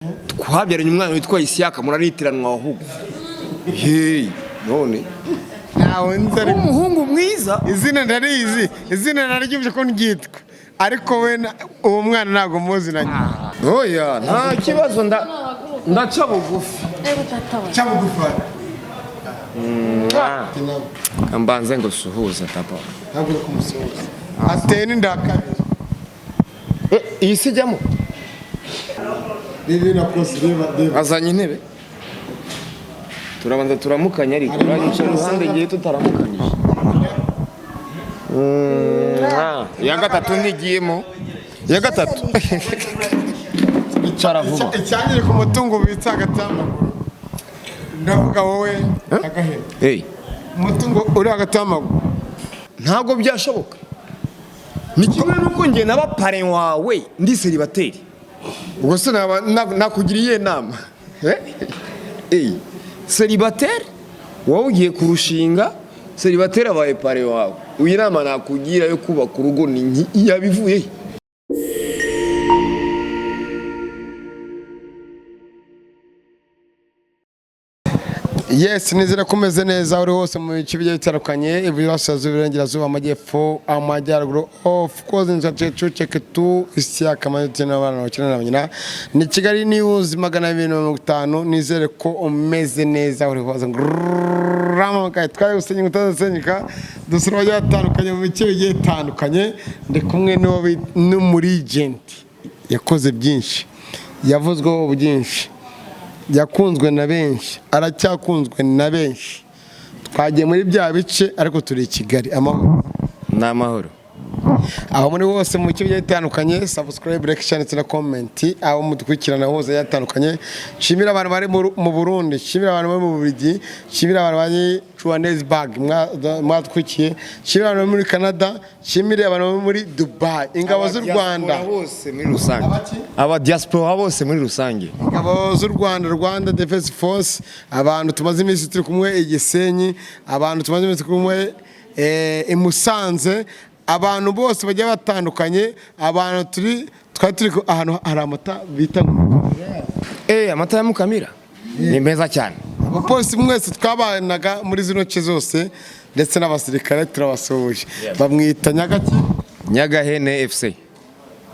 Twabyaranye umwana witwa Isiyaka, muraritiranwa ahubwo. Hey, none Ntawe nzi ariko. Umuhungu mwiza. Izina ndarizi, izina nararyumvise ko ryitwa, ariko we uwo mwana ntabwo muzi na nyina. Oya, nta kibazo, ndaca bugufi. Cyabugufa. Mbanze ngo suhuze tapa. Ntabwo uri kumusuhuza, ateye n'inda ya kabiri. Iyi si ijyamo. Reba na kose, reba, reba. Azanye intebe, turabanza turamukanya, ariko urayicara iruhande ngiye tutaramukanyije. Iya gatatu ntigiyemo, iya gatatu icara vuba. Icyangirika umutungo ubitse hagati y'amaguru, ndavuga wowe agahera. Hey. Umutungo uri hagati y'amaguru. Ntabwo byashoboka, ni kimwe n'uko njye naba parrain wawe ndi célibataire. Ubwo se nakugira iyihe nama? Eh? Eh, célibataire, wowe ugiye kurushinga, célibataire abaye parrain wawe. Uyu nama nakugira yo kubaka urugo ni yabivuye he? Yes, nizera ko umeze neza aho uri hose mu bice bigiye bitandukanye, iburasirazuba, iburengerazuba, amajyepfo, amajyaruguru. Of course, nzu ceke tu Isiyaka ndetse n'abana bakina na nyina. Ni Kigali News 250. Nizere ko umeze neza aho uri hose. Ramamakaye twari gusenyuka utazasenyuka, dusura abagiye batandukanye mu bice bigiye bitandukanye. Ndi kumwe n'umuregenti yakoze byinshi, yavuzweho byinshi, yakunzwe na benshi, aracyakunzwe na benshi. Twagiye muri bya bice, ariko turi i Kigali. Amahoro? Ni amahoro. Aho muri hose mu bice bigiye bitandukanye, subscribe, like, share ndetse na comment. Aho mudukurikirana hose yatandukanye, nshimira abantu bari mu Burundi, nshimira abantu bari mu Bubiligi, nshimira abantu bari Johannesburg mwadukurikiye, nshimira abantu bari muri Canada, nshimire abantu bari muri Dubai, ingabo z'u Rwanda. Bose muri rusange, aba diaspora bose muri rusange. Ingabo z'u Rwanda, Rwanda Defense Force, abantu tumaze iminsi turi kumwe i Gisenyi, abantu tumaze iminsi turi kumwe i Musanze, abantu bose bagiye batandukanye, abantu twari turi ahantu hari amata bita ngo Amata ya Mukamira ni meza cyane. Abapolisi mwese twabanaga muri zino nce zose ndetse n'abasirikare, turabasuhuje. Bamwita Nyagaki. Nyagahene FC.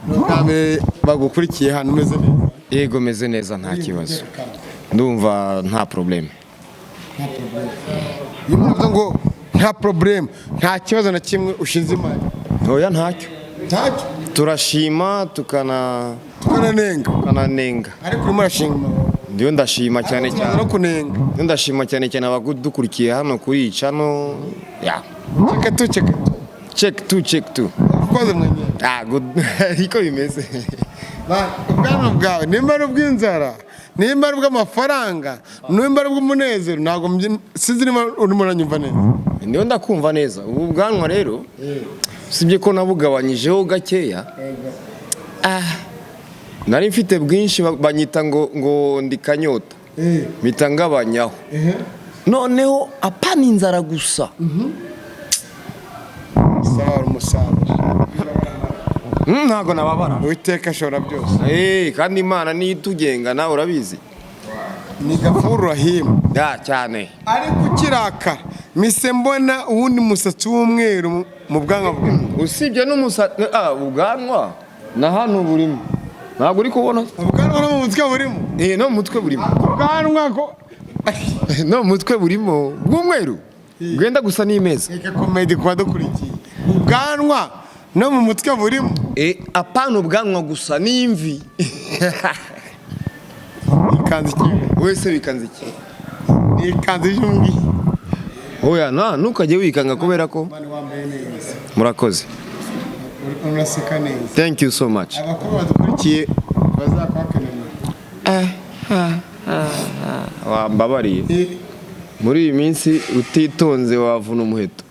Ni ubwa mbere bagukurikiye hano. Umeze neza? Yego, meze neza, nta kibazo, ndumva nta problème. Iyo umuntu avuze ngo nta problème, nta kibazo na kimwe ushinze imari? Oya, ntacyo. Ntacyo. Turashima tukana Tukananenga. Tukananenga. Ariko urimo urashinga. Ndiyo, ndashima cyane cyane. No kunenga. Ndiyo, ndashima cyane cyane abadukurikiye hano kuri iyi channel ya Check tu, check tu. Check tu, check tu. Ukoze mwenyewe. Ah, good, niko bimeze. Ubwanwa bwawe, nimba ari ubw'inzara, nimba ari ubw'amafaranga, nimba ari ubw'umunezero, ntabwo sinzi niba urimo uranyumva neza. Ndiyo, ndakumva neza. Ubu bwanwa rero, usibye ko nabugabanyijeho gakeya, nari mfite bwinshi, banyita ngo ndi kanyota, mpita ngabanyaho. Noneho apana inzara gusa. Sawa, umusaza. Ntabwo nababara. Uwiteka ashobora byose. Kandi Imana niyo itugenga, nawe urabizi. Ni Gafuru Rahimu. Ya, cyane. Ariko ukirakara mise mbona uwundi musatsi w'umweru mu bwanwa bwawe. Usibye n'umusatsi, ubwanwa na hano burimo, ntabwo uri kubona? Ubwanwa no mu mutwe burimo? No mu mutwe burimo. Ubwanwa ko No mu mutwe burimo bw'umweru bwenda gusa n'imeza. Reka comedy kuba dukurikiye, ubwanwa no mu mutwe burimo? Apana ubwanwa gusa, n'imvi. Ikanzu ikinga. Wese wikanze iki? Ni ikanzu y'umwiye. Oya, nta ntukajye wikanga kubera ko Mani, wambaye neza. Murakoze. Uraseka neza. Thank you so much. Abakobwa badukurikiye bazakwakananira. Wambabariye, muri iyi minsi utitonze wavuna umuheto.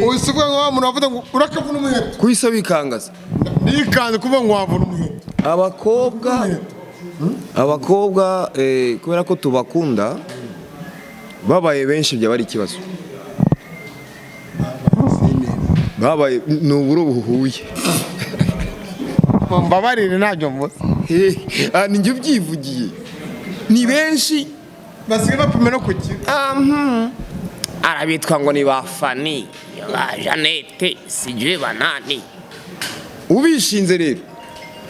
Uhise uvuga ngo wa muntu wavuga ngo urakavuna umuheto. Kuhise wikangaza. Nikanze kuvuga ngo wavuna umuheto. Abakobwa, kubera ko tubakunda, babaye benshi byaba ari ikibazo. Babaye ni uburo buhuye. Mbabarire, ntabyo mvuze. Ah, ni njye ubyivugiye, ni benshi. Basigaye bapima no ku kiro. Arabitwa ngo ni ba Fani, ba Jeannette, sijui banani. Ubishinze rero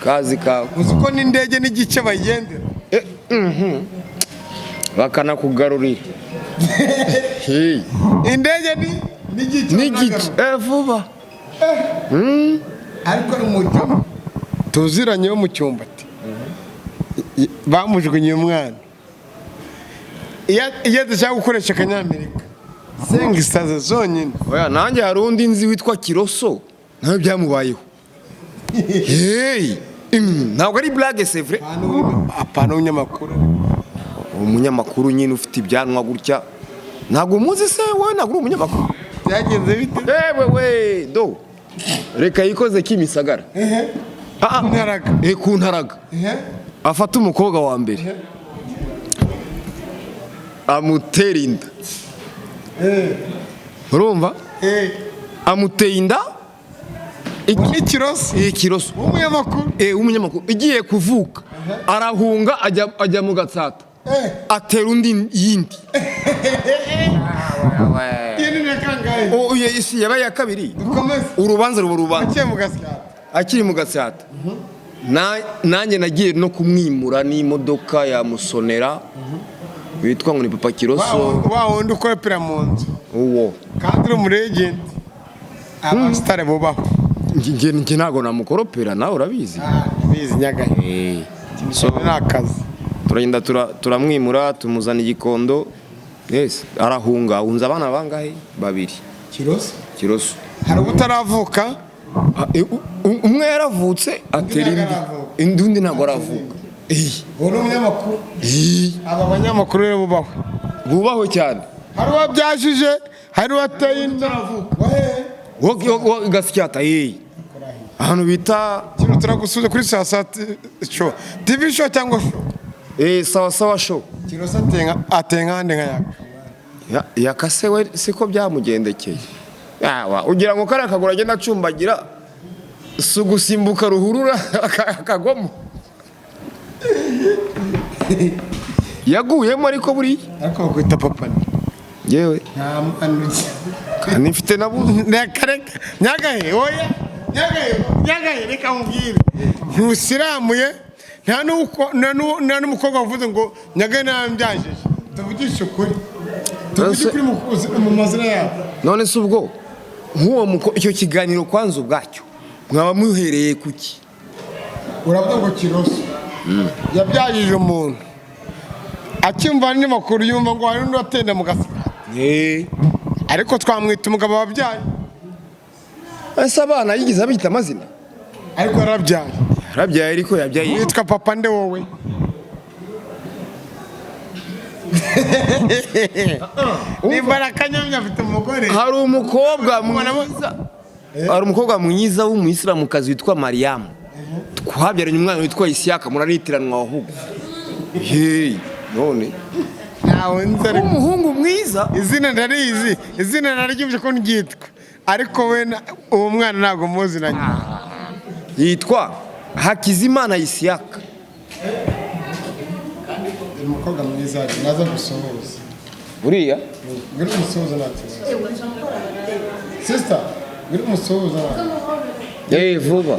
kazi kawe. Uzi ko n'indege n'igice bayigendera? Bakanakugarurira. Hey. Indege ni n'igice. N'igice vuba. Ariko ni umujama tuziranye wo mu cyumbati, bamujugunye umwana. Iyo dushaka gukoresha akanyamerika senga isaza zonyine. Oya, nanjye hari undi nzi witwa Kiroso, nawe byamubayeho. Hey! Ntabwo ari blague, c'est vrai. Apana w'umunyamakuru. Umunyamakuru nyine ufite ibyanwa gutya, ntabwo umuzi se wowe? Ntabwo uri umunyamakuru? Byagenze bite? Ewe we, do reka yikoze Kimisagara. Ah, ah. Ku Ntaraga. Ku Ntaraga. Afata umukobwa wa mbere, amutera inda, urumva? Amuteye inda. N'ikiroso. Ikiroso. W'umunyamakuru. W'umunyamakuru. Igiye kuvuka arahunga, ajya mu Gatsata, atera undi yindi. Iyi ni na kangahe? Oh, isi yabaye iya kabiri. Dukomeze. Urubanza ruba urubanza. Akiri mu Gasyata. Akiri mu Gatsata. Nanjye nagiye no kumwimura n'imodoka ya Musonera witwa ngo ni Papa Kiroso. Wa wundi ukorepera mu nzu? Uwo. Kandi uri umu agent, abasitari bubaho. Njye ntabwo namukoropera, nawe urabizi. Bizi nyagahe. So ni akazi. Turagenda turamwimura, tumuzana igikondo. Yes, arahunga, ahunze abana bangahe? Babiri. Kiroso. Kiroso. Hari ubutaravuka. Ah, umwe yaravutse atera indi. Ntabwo aravuka. Undi ntabwo aravuka. Uwo ni umunyamakuru. Eh. Aba banyamakuru rero bubahwe. Bubahwe cyane. Hari uwabyajije, hari uwateye inda. Wo Gasyata, ahantu bita Kino turagusubiza kuri saa sita show, TV show cyangwa show. Sawa sawa show. Kiroso atenga atenga ande nka yaka. Yakase we siko byamugendekeye. Yawa, ugira ngo kariya kaguru agenda acumbagira si ugusimbuka ruhurura akagwamo? Yaguyemo ariko buriya. Ariko bakwita papa ni Yewe. Nta mwana. Kandi mfite nabuze. Reka reka, nyagahe, oya nyagahe, nyagahe, reka mubwire, ntusiramuye. Nta n'uko nta n'umukobwa wavuze ngo nyagahe ntambyajije. Tuvugishe ukuri, tuvuge ukuri mu mazina yabo. None se ubwo nk'uwo icyo kiganiro kwanza ubwacyo mwaba muhereye kuki? Uravuga ngo Kiroso yabyajije umuntu, akimva andi makuru yumva ngo hari n'undi watenda mu gasika, ariko twamwita umugabo wabyaye. Ese abana yigeze abita amazina? Ariko yarabyaye. Yarabyaye, ariko yabyaye. Witwa papa nde wowe? Nimba arakanyamya afite umugore. Hari umukobwa mwiza w'umuyisilamukazi witwa Mariyamu, twabyaranye umwana witwa Isiyaka. Muraritiranwa ahubwo. Hey, none Ntawe nzi ariko. Umuhungu mwiza. Izina ndarizi, izina naryumvise ko ryitwa, ariko we uwo mwana ntabwo muzi na nyina. Yitwa Hakizimana Isiyaka. Umukobwa mwiza naza gusuhuza. Buriya. Ngwino umusuhuza, nta kibazo. Sister, ngwino umusuhuza. Vuba.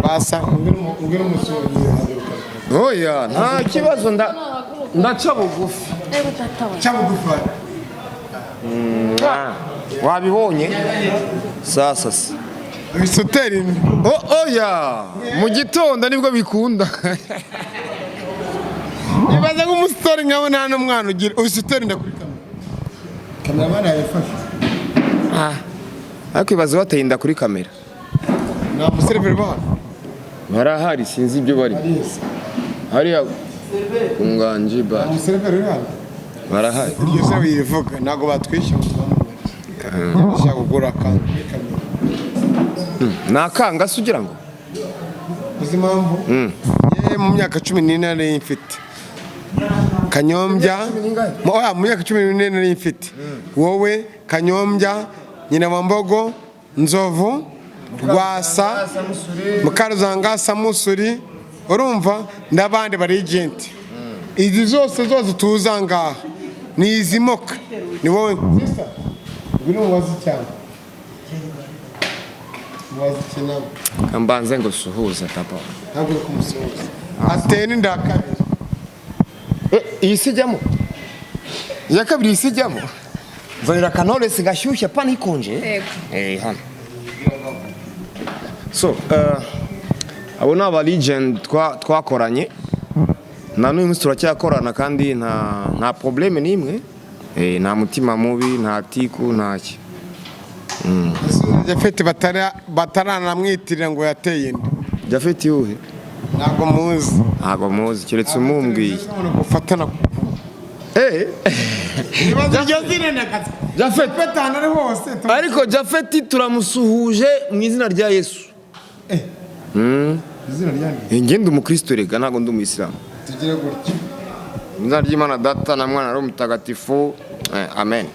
Basa, ngwino umusuhuza. Oya, nta kibazo, ndaca bugufi. Cyangwa bugufi. Wabibonye sasa se? Bisuteri. Oh, oya, mu gitondo nibwo bikunda. Nibaza nk'umusitari nkawe nta n'umwana ugira, usuteri ndakuri kamera, kameramani yayifashe. Ariko ibaze bateye inda kuri kamera. Nta museriveri bahari? Barahari, sinzi ibyo bari hariya ku Nganji bar. Umuseriveri uri hano? Barahari. Iryo se wivuga, ntabwo batwishyura. Ushaka kugura akantu kuri kamera. Ni akanga se ugira ngo? Uzi impamvu? Yewe, mu myaka 14 nari mfite Kanyombya, oya, mu myaka 14 nari mfite wowe, Kanyombya, nyina wa Mbogo, Nzovu, Rwasa, Mukaruzanga, Samusuri. Urumva, n'abandi bari agent. Izi zose zose tuza ngaha ni izi moka, ni wowe. Sister, ngwino mubaze cyane, mubaze ikinama. Mbanze ngo suhuza tapa. Ntabwo uri kumusuhuza, ateye n'inda ya kabiri. Iyi si ijyamo iya kabiri, iyi si ijyamo. Nzanira akantoresi gashyushye, pana ikonje. Yego. Hano. So abo ni aba legend twakoranye, na n'uyu munsi turacyakorana, kandi nta problème n'imwe. Nta mutima mubi, nta tiku, ntaki. Japhet bataranamwitirira ngo yateye inda. Japhet yuhe? Ntabwo muzi? Ntabwo muzi, keretse umumbwiye. Gufatana. Ibibazo iryo zina ndakaza. Japhet. Japhet ahantu ari hose Ariko Japhet turamusuhuje mu izina rya Yesu. Izina ryande? Njye ndi umukristo rega, ntabwo ndi umuyisilamu. Tugire gutya. Mu izina ry'Imana Data na Mwana na Roho Mutagatifu, amen.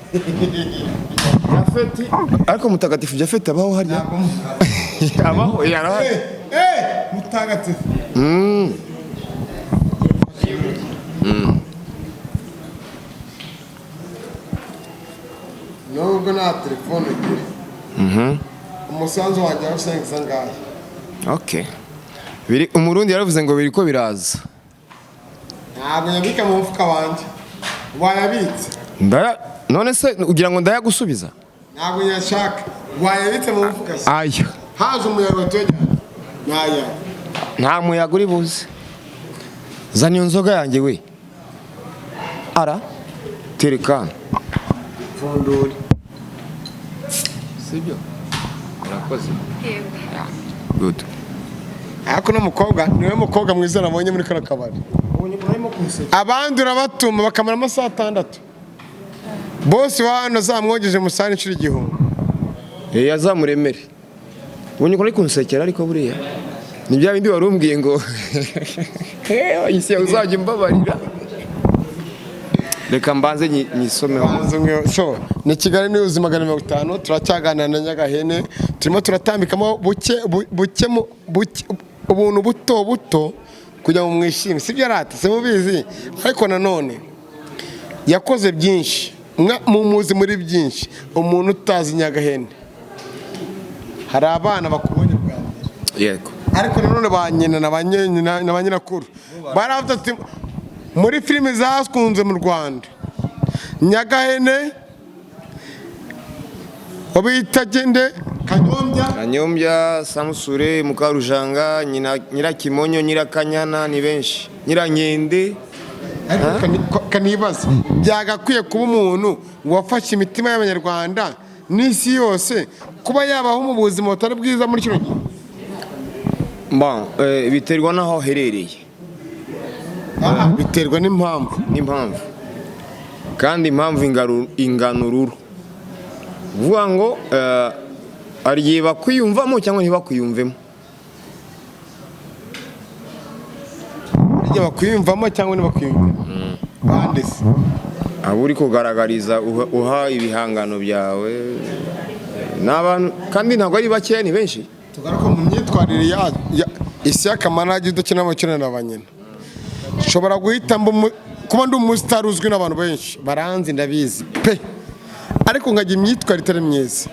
Japhet, ariko Mutagatifu Japhet abaho harya? Abaho, yarahari. Eh, mutagatifu. Nubwo nta telefone ugira, umusanzu wanjye awusengeza ngahe? Okay, biri umurundi yaravuze ngo biriko biraza. Ntabwo nyabika mu mufuka wanjye, wayabitse. Ndaya none se ugira ngo ndayagusubiza? Ntabwo nyashaka, wayabitse mu mufuka se? Ayo. Haje umuyaga tuyajyana naya. Nta muyaga uri buze. Zana iyo nzoga yanjye we, ara terekana. Pfundura. Sibyo, urakoze. Yego. Good. Ariko uno mukobwa niwe mukobwa mwiza nabonye muri kano kabari. Abandi urabatuma bakamara amasaha 6. Bosi wa hano zamwogeje musani inshuro 1000. Yazamuremere. Ubonye ukuntu ari kunsekera? Ariko buriya ni bya bindi wari umbwiye ngo isi uzajya umbabarira. Reka mbanze nyisomeho. Banza so ni Kigali News 150, turacyaganira na Nyagahene, turimo turatambikamo buke buke buke, ubuntu buto buto kugira ngo mwishime, sibyo rata? Simubizi, ariko nanone yakoze byinshi, mumuzi muri byinshi. Umuntu utazi Nyagahene, hari abana bakubonye bwa mbere. Yego. Ariko nanone ba nyina na ba nyina na ba nyirakuru baravuze ati muri filime zakunze mu Rwanda, Nyagahene wabita gende Kanyombya. Kanyombya, Samusure, Mukarujanga, nyina Nyirakimonyo, Nyirakanyana, ni benshi, Nyirankende. Ariko kanibaza, byagakwiye kuba umuntu wafashe imitima y'Abanyarwanda n'isi yose kuba yabaho mu buzima butari bwiza muri kino gihe? Bon, biterwa n'aho aherereye. Ah, biterwa n'impamvu. N'impamvu, kandi impamvu ingana ururu, uvuga ngo hari igihe bakwiyumvamo cyangwa ntibakwiyumvemo. Burya bakwiyumvamo cyangwa ntibakwiyumvemo bande se? Abo uri kugaragariza, uha ibihangano byawe, ni abantu, kandi ntabwo ari bakeya, ni benshi. Tugaruka mu myitwarire ya Isiyaka Manage udakina abakina na ba nyina. Nshobora guhita kuba ndi umusitari uzwi n'abantu benshi baranzi, ndabizi pe, ariko nkagira imyitwarire itari myiza.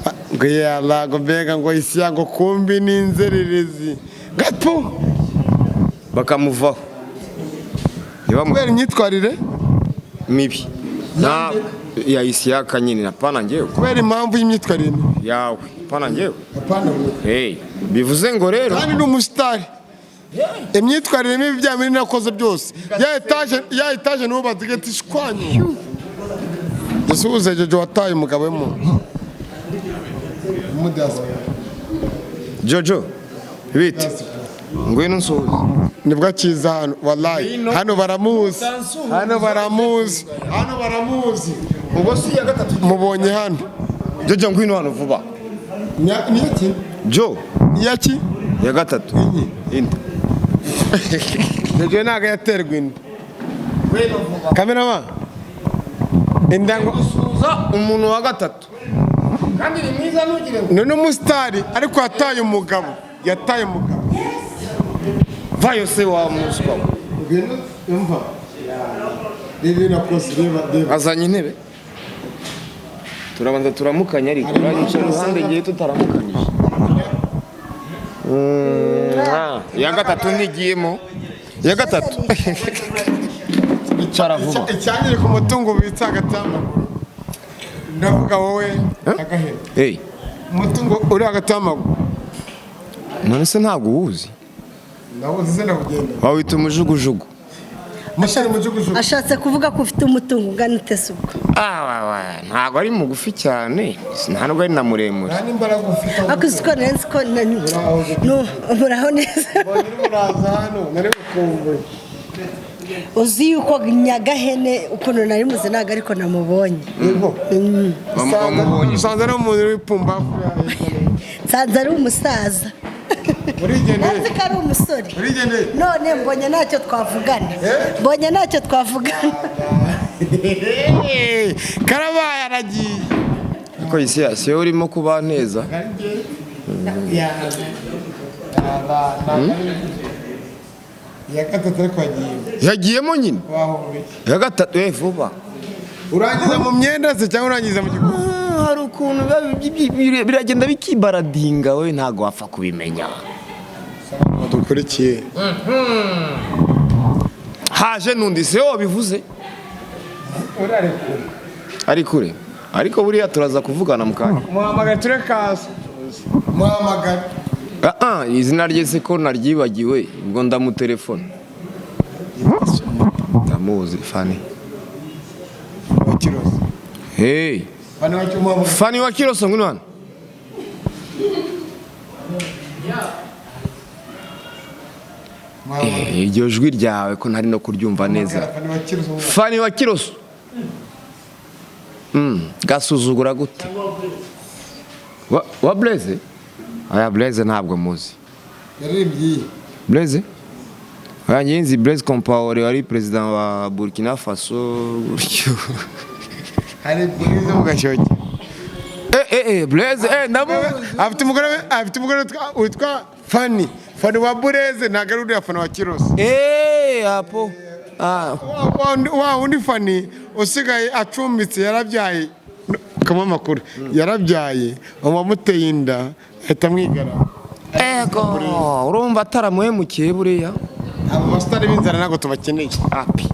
Ah, ngo yala, ngo mbega, ngo Isiya, ngo kumbi ni inzererezi gato. Bakamuvaho. Kubera imyitwarire Mibi na ya Isiyaka nyine, napana njyewe. Kubera impamvu y'imyitwarire mibi. Yawe, pana njyewe. Apana wowe. Hey, bivuze ngo rero Kandi ni umusitari, imyitwarire mibi, bya bindi nakoze byose, ya etaje nubatse igahita ishwanyu. Dusuhuze Jojo wataye umugabo we mu diaspora. Jojo, bite? Ngwino nsuhuze. Nibwo akiza hano, wallahi hano baramuzi, hano baramuzi, hano baramuzi. Ubwo si iya gatatu? Mubonye hano. Jojo, ngwino hano vuba. Ni iki? Jo. Ni iki? Ya gatatu inda. Jojo ntabwo yaterwa inda, kamerama inda ngo Gusuhuza umuntu wa gatatu, kandi ni mwiza, ntugire ngo Ni n'umusitari, ariko yataye umugabo, yataye umugabo. Vayo se wa muswa we. Ibintu umva, reba irakoze, reba, reba. Azanye intebe, turabanza turamukanya, ariko urayicara iruhande ngiye tutaramukanyije. Iya gatatu ntigiyemo, iya gatatu icara vuba. Icyangirika umutungo ubitse hagati y'amaguru, ndavuga wowe agahera. Hey. Umutungo uri hagati y'amaguru. None se ntabwo uwuzi? Ndabuze se ndakugenda. Wawita umujugujugu. Mushyira umujugujugu. Ashatse kuvuga ko ufite umutungo ungana ute se ubwo? Ah, wa, wa, ntabwo ari mugufi cyane, nta nubwo ari na muremure. Nta n'imbaraga ufite. Ariko uzi ko nari nzi ko muraho neza. Mbonye urimo uraza hano nari gukumbuye. Uzi yuko Nyagahene ukuntu nari muzi, ntabwo ariko namubonye. Yego. Wamubonye? Usanze ari umuntu w'ipfumbafu. Nsanze ari umusaza. Urigendeye. Nzi ko ari umusore. Urigendeye. None mbonye ntacyo twavugana. Mbonye ntacyo twavugana. Karabaye, aragiye. Ariko isi si wowe urimo kuba neza. Iya gatatu ariko yagiye. Yagiyemo nyine. Wahomeye. Iya gatatu, vuba. Urangiza mu myenda se cyangwa urangiza mu gikoni? Ah, hari ukuntu biba biragenda bikibaradinga, wowe ntabwo wapfa kubimenya. Dukurikiye. Haje n'undi se wabivuze? Urarekura. Ari kure, ariko buriya turaza kuvugana mu kanya. Muhamagara turekaza, muhamagara. Ah, ah, izina rye se ko naryibagiwe? Ubwo ndamutelefone, ndamuzi Fani. Wa Kiroso. Hey. Bane wa Kiroso. Fani wa Kiroso, ngwino hano. Iryo jwi ryawe ko ntari no kuryumva neza? Fani wa Kiroso. Fani wa Kiroso. Gasuzugura gute wa Blaise? Aya Blaise ntabwo muzi. Yaririmbye iyi. Blaise, aya ngenzi Blaise Compaoré wari perezida wa Burkina Faso gutyo. Hari ebyiri zo mu Gashoki. Blaise, ndamuzi. Afite umugore witwa Fani, Fani wa Bureze, ntabwo ari uriya Fani wa Kiroso. Apo, ah. Wa wundi Fani usigaye acumbitse, yarabyaye kama amakuru, yarabyaye, uwamuteye inda ahita amwigara. Ego, urumva ataramuhemukiye buriya. Abo basitari b'inzara ntabwo tubakeneye. Api.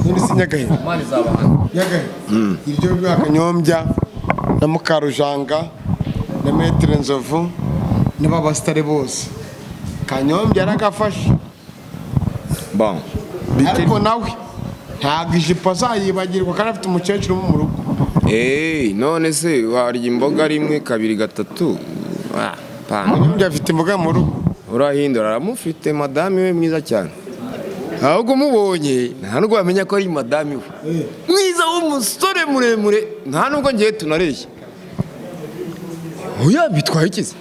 None si Nyagahe? Nyagahe, iryo bwa Kanyombya na Mukarujanga na Maître Nzovu n'aba basitari bose, Kanyombya yaragafashe. Bon. Ariko nawe ntabwo ijipo azayibagirwa kandi afite umukecuru wo mu rugo. None se warya imboga rimwe, kabiri, gatatu? Ah, pana. Kanyombya afite imboga mu rugo. Urahindura, aramufite madame we mwiza cyane. Ahubwo umubonye nta nubwo wamenya ko ari madame we. Mwiza w'umusore muremure, nta nubwo ngiye tunareshya. Oya, bitwaye iki se?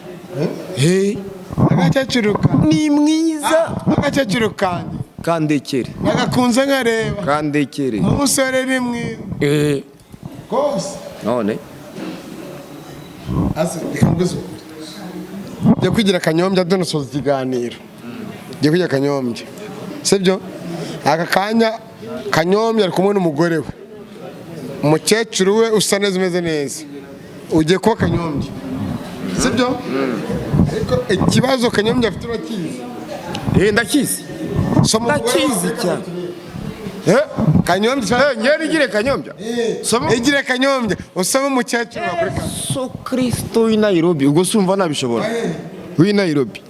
Agakecuru ka Ni mwiza. Agakecuru kanjye. Kandekere. Nagakunze nkareba. Kandekere. Umusore ni mwiza rwose. None Ase reka mbwize ukuri, jya kwigira Kanyombya dunasoza ikiganiro, jya kwigira Kanyombya, sibyo? Aka kanya Kanyombya ari kumwe n'umugore we, umukecuru we usa neza, umeze neza. Ugiye kuba Kanyombya, sibyo? Ariko ikibazo Kanyombya afite urakizi? Ndakizi. Soma umugore Ndakizi wawe. cyane. Kanyombya. Ngewe nigire Kanyombya. Soma. Igire Kanyombya, usome umukecuru wawe kuri kamera. Yesu Kristo w'i Nairobi, ubwo se umva nabishobora? W'i Nairobi,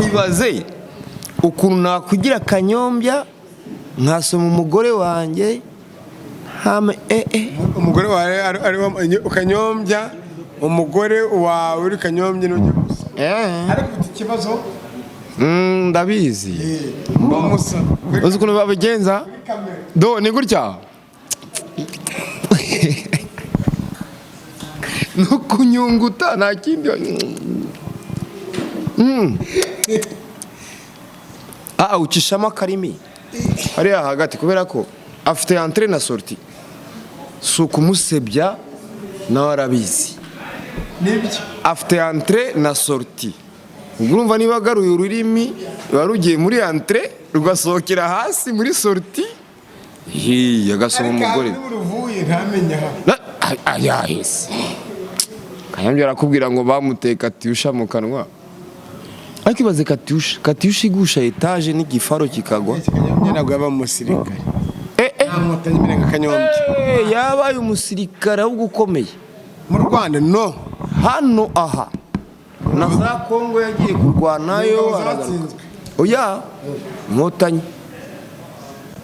ibaze ukuntu nakugira Kanyombya nkasoma umugore wanjye hame. Umugore wawe ari Kanyombya, umugore wawe uri Kanyombya n'ujya gusa. Ariko ufite ikibazo. Ndabizi. Umusa. Uzi ukuntu babigenza? Do ni gutya, no kunyunguta nta kindi. Ah, ucishamo akarimi hariya hagati kubera ko afite entrée na sortie. Si ukumusebya, nawe arabizi. Nibyo. Afite entrée na sortie. Ubwo urumva niba agaruye ururimi, ruba rugiye muri entrée, rugasohokera hasi muri sortie. Hi, agasoma umugore. Ariko ruvuye ntamenye aha. Ayahese Kanyombya arakubwira ngo bamuteye katyusha mu kanwa, ariko ibaze katyusha, katyusha igusha etaje n'igifaro kikagwa. Kanyombya ntabwo yaba umusirikare. Eh. Nta nkotanyi imena nka Kanyombya. Eh, yabaye umusirikare ahubwo ukomeye. Mu Rwanda no. Hano aha na za Kongo yagiye kurwanayo. Ingabo Aragaruka. zatsinzwe. Oya, inkotanyi.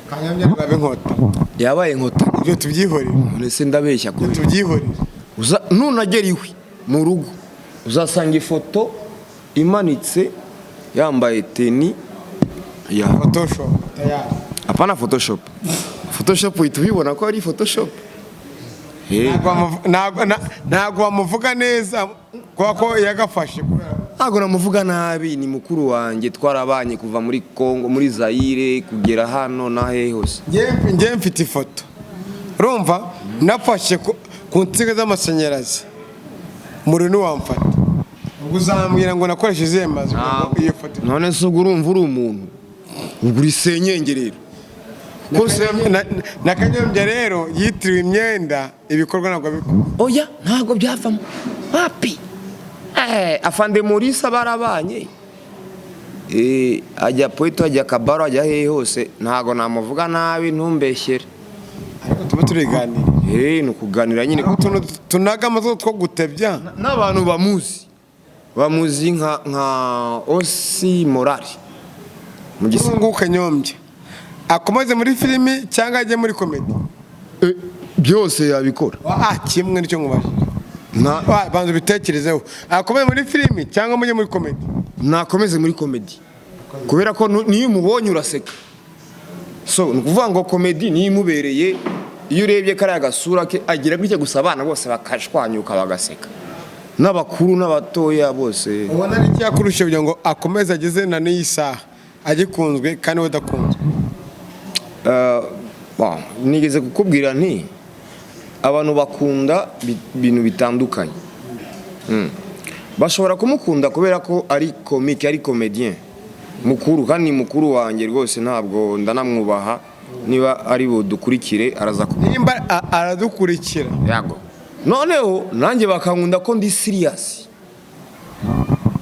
Kanyombya ntabwo yaba inkotanyi. Yabaye inkotanyi. Ibyo tubyihorere. None se ndabeshya? Ibyo Kubera tubyihorere. Nunagera iwe mu rugo uzasanga ifoto imanitse yambaye tenue ya Photoshop tayari. Apana Photoshop. Photoshop uhita ubibona ko ari Photoshop. Ntabwo bamuvuga neza kubera ko yagafashe kubera Ntabwo namuvuga nabi, ni mukuru wanjye, twarabanye kuva muri Congo, muri Zaire, kugera hano na hehe hose. Njye mfite ifoto, urumva, nafashe ku nsinga z'amashanyarazi, umuriro ntiwamfata. Ubwo uzambwira ngo nakoreshe izihe mazi kugira ngo iyo foto? None se ubwo urumva uri umuntu, ubwo uri senyenge rero. Kuko Na Kanyombya rero yitiriwe imyenda, ibikorwa ntabwo abikora. Oya, ntabwo byavamo, wapi. Afande Morisa barabanye. Ajya Pweto, ajya Kabaro, ajya hehe hose, ntabwo namuvuga nabi, ntumbeshyere. Ariko tuba turiganira. Ni ukuganira nyine. Utuntu tunaga amatwi two gutebya. N'abantu bamuzi, bamuzi nka osi morali mu Ubu gisirikare. ngubu Kanyombya akomeze muri filimi cyangwa ajye muri comedy? Byose yabikora. Ah, kimwe nicyo nkubajije. Na Banza ubitekerezeho, akomeze muri filimi cyangwa mujye muri comedy? Nakomeze muri comedy, kubera ko niyo umubonye uraseka. So ni ukuvuga ngo comedy niyo imubereye. Iyo urebye kariya gasura ke, agira gutya gusa, abana bose bakashwanyuka bagaseka, n'abakuru n'abatoya bose. Ubona ari icyakurusha kugira ngo akomeze ageze na n'iyi saha agikunzwe kandi we adakunzwe? Bon, nigeze kukubwira nti abantu bakunda ibintu bitandukanye. Bashobora kumukunda kubera ko ari comique, ari comédien mukuru, kandi ni mukuru wanjye rwose, ntabwo ndanamwubaha. Niba ari budukurikire araza ku Nimba aradukurikira. Yago. Noneho nanjye bakankunda ko ndi serious.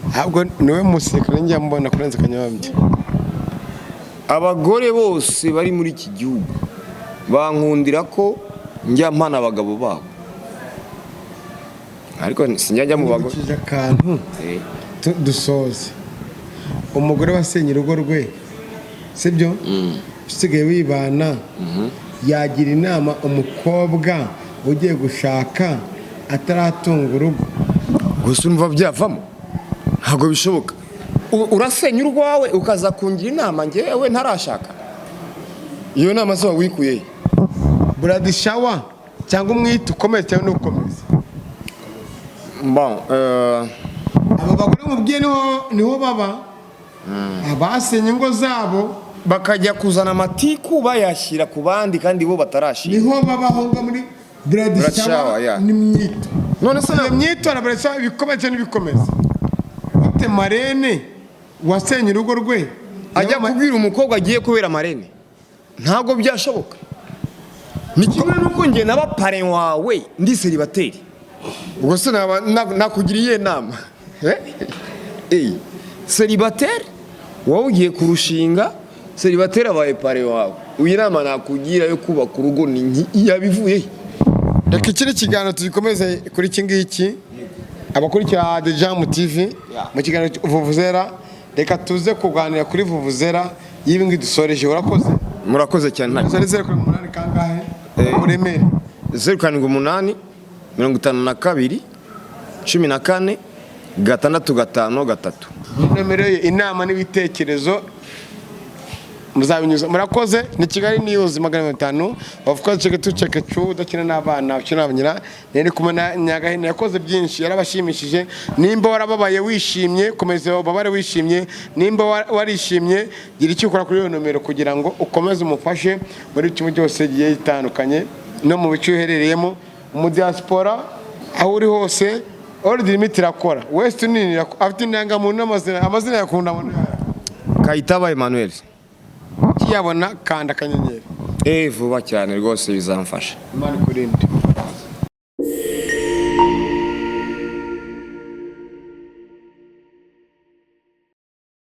Ntabwo niwe musirikare njya mbona kurenza Kanyombya. Abagore bose bari muri iki gihugu bankundira ko njya mpana abagabo babo, ariko sinjya njya mu bagore. Nibukije akantu. Dusoze. Umugore wasenye urugo rwe, sibyo, usigaye wibana, yagira inama umukobwa ugiye gushaka ataratunga urugo? Gusa urumva byavamo? Ntabwo bishoboka. Urasenya urwawe ukaza kungira inama njyewe ntarashaka? Iyo nama se wikuye he? Bridal shower cyangwa umwite ukomeze cyangwa ntukomeze? Bon, Abo bagore mubwiye niho baba abasenye ingo zabo. Bakajya kuzana amatiku bayashyira ku bandi kandi bo batarashyira. Niho babaho ngo muri Bridal bridal shower, shower yeah. n'imyito. None se Iyo myito na bridal shower, ibikomeze n'ibikomeze ute? Marraine wasenye urugo rwe Ajya kubwira umukobwa agiye kubera marraine? Ntabwo byashoboka. Ni kimwe n'uko njye naba parrain wawe ndi célibataire. Ubwo se nakugira iyihe nama? Eh, célibataire, wowe ugiye kurushinga, célibataire abaye parrain wawe, uyu inama nakugira yo kubaka urugo ni yabivuye he? Reka ikindi kiganiro tugikomeze kuri iki ngiki. Abakurikira The Jam TV mu kiganiro Vuvuzera, reka tuze kuganira kuri Vuvuzera y'ibi ngibi dusoreje. Urakoze. Murakoze cyane, nta Zero zeru karindwi umunani kangahe uburemere? 078 52 14 653. Nomero ye, inama n'ibitekerezo muzabinyuza. Murakoze. Ni Kigali News 500, of course, check tu check tu udakina n'abana, ukina n'abanyina. Nari kumwe na Nyagahene, yakoze byinshi, yarabashimishije. Nimba warababaye wishimye, komeza ubabare wishimye. Nimba warishimye, gira icyo ukora kuri iyo nomero kugira ngo ukomeze umufashe muri kimwe cyose giye gitandukanye no mu bice uherereyemo mu diaspora, aho uri hose. Old Limit irakora, West Union irakora, afite indangamuntu n'amazina, amazina yakunda mu Kayitaba Emmanuel. Ukiyabona kanda akanyenyeri. Eh, vuba cyane rwose bizamfasha. Imana ikurinde.